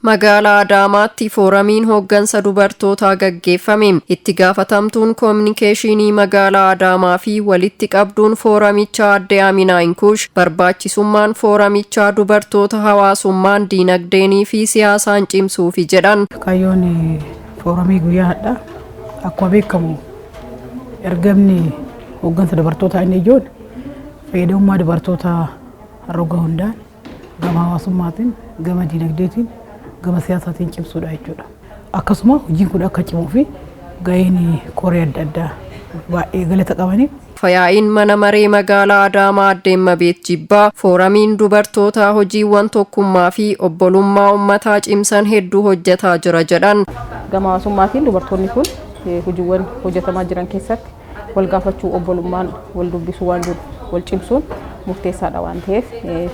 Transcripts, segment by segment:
Magaalaa Adaamaatti fooramiin hooggansa dubartootaa gaggeeffame. Itti gaafatamtuun koominikeeshinii magaalaa Adaamaa fi walitti qabduun fooramichaa Aadde Aminaa Inkuush barbaachisummaan fooramichaa dubartoota hawaasummaan, diinagdeenii fi siyaasaan cimsuufi jedhan. Kaayyoon fooramii guyyaa har'aa, akkuma beekamu, ergamni hooggansa dubartootaa inni ijoon fayyadamummaa dubartootaa roga hundaan, gama hawaasummaatiin, gama diinagdeetiin, gama siyaasaatiin cimsuudha jechuudha. Akkasuma hojiin kun akka cimuu fi gaheen koree adda addaa baay'ee galata qabanii. Yaa'iin mana maree magaalaa Adaamaa Aadde Immabeet Jibbaa fooramiin dubartootaa hojiiwwan tokkummaa fi obbolummaa uummataa cimsan hedduu hojjetaa jira jedhan. Gama hawaasummaatiin dubartoonni kun hojiiwwan hojjetamaa jiran keessatti wal gaafachuu, obbolummaan wal dubbisuu waan jiru wal cimsuun murteessaadha waan ta'eef,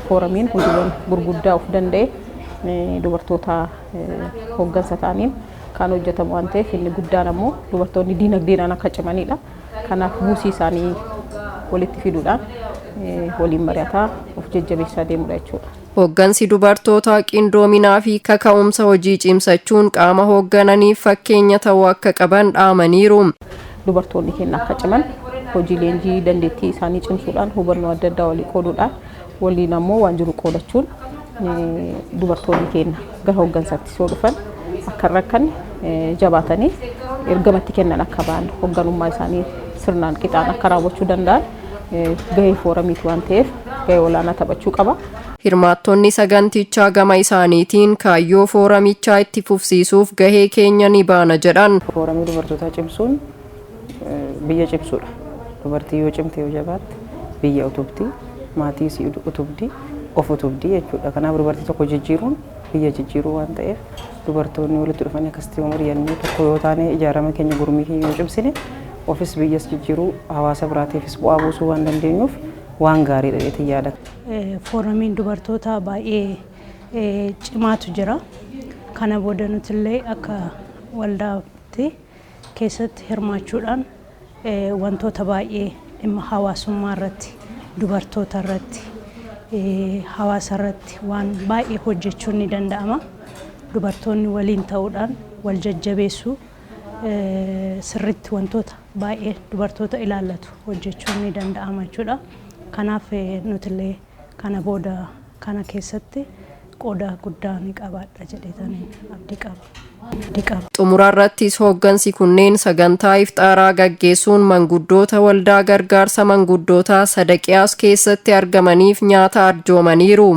fooramiin hojiiwwan gurguddaa of danda'e dubartoota hooggansa ta'aniin kan hojjetamu waan ta'eef, inni guddaan ammoo dubartoonni diinagdeedhaan akka cimanidha. Kanaaf buusii isaanii walitti fiduudhaan waliin mari'ataa of jajjabeessaa deemudha jechuudha. Hooggansi dubartootaa qindoominaa fi kaka'umsa hojii cimsachuun qaama hooggananiif fakkeenya ta'uu akka qaban dhaamaniiru. Dubartoonni keenya akka ciman hojii leenjii dandeettii isaanii cimsuudhaan, hubannoo adda addaa walii qooduudhaan, waliin ammoo waan jiru qoodachuun, dubartoonni keenya gara hooggansaatti soo dhufan akka hin rakkanne, jabaatanii ergamatti kennan akka ba'an, hoogganummaa isaanii sirnaan qixaan akka raawwachuu danda'an gahee fooramiiti waan ta'eef gahee olaanaa taphachuu qaba. Hirmaattonni sagantichaa gama isaaniitiin kaayyoo fooramichaa itti fufsiisuuf gahee keenya ni baana jedhan. Fooramii dubartootaa cimsuun biyya cimsuudha. Dubartii yoo cimte, yoo jabaatte, biyya utubdi, maatii isii utubdi, of utubdi jechuudha. Kanaaf dubartii tokko jijjiiruun biyya jijjiiruu waan ta'eef, dubartoonni walitti dhufanii akkasitti yoo mari'annee, tokko yoo taane, ijaarama keenya, gurmii keenya yoo cimsine, ofis biyyas jijjiiruu, hawaasa biraatiifis bu'aa buusuu waan dandeenyuuf waan gaariidha jedheetiin yaada. Fooramiin dubartootaa baay'ee cimaatu jira. Kana booda nutillee akka waldaatti keessatti hirmaachuudhaan wantoota baay'ee dhimma hawaasummaa irratti, dubartoota irratti, hawaasa irratti waan baay'ee hojjechuun ni danda'ama. Dubartoonni waliin ta'uudhaan wal jajjabeessuu, sirritti wantoota baay'ee dubartoota ilaallatu hojjechuun ni danda'ama jechuudha. Kanaaf nutillee kana booda kana keessatti qooda guddaa ni qabaadha jedheetanii abdii qaba. Abdii qaba. Xumura irrattis hooggansi kunneen sagantaa iftaaraa gaggeessuun manguddoota waldaa gargaarsa manguddootaa Sadaqiyaas keessatti argamaniif nyaata arjoomaniiru.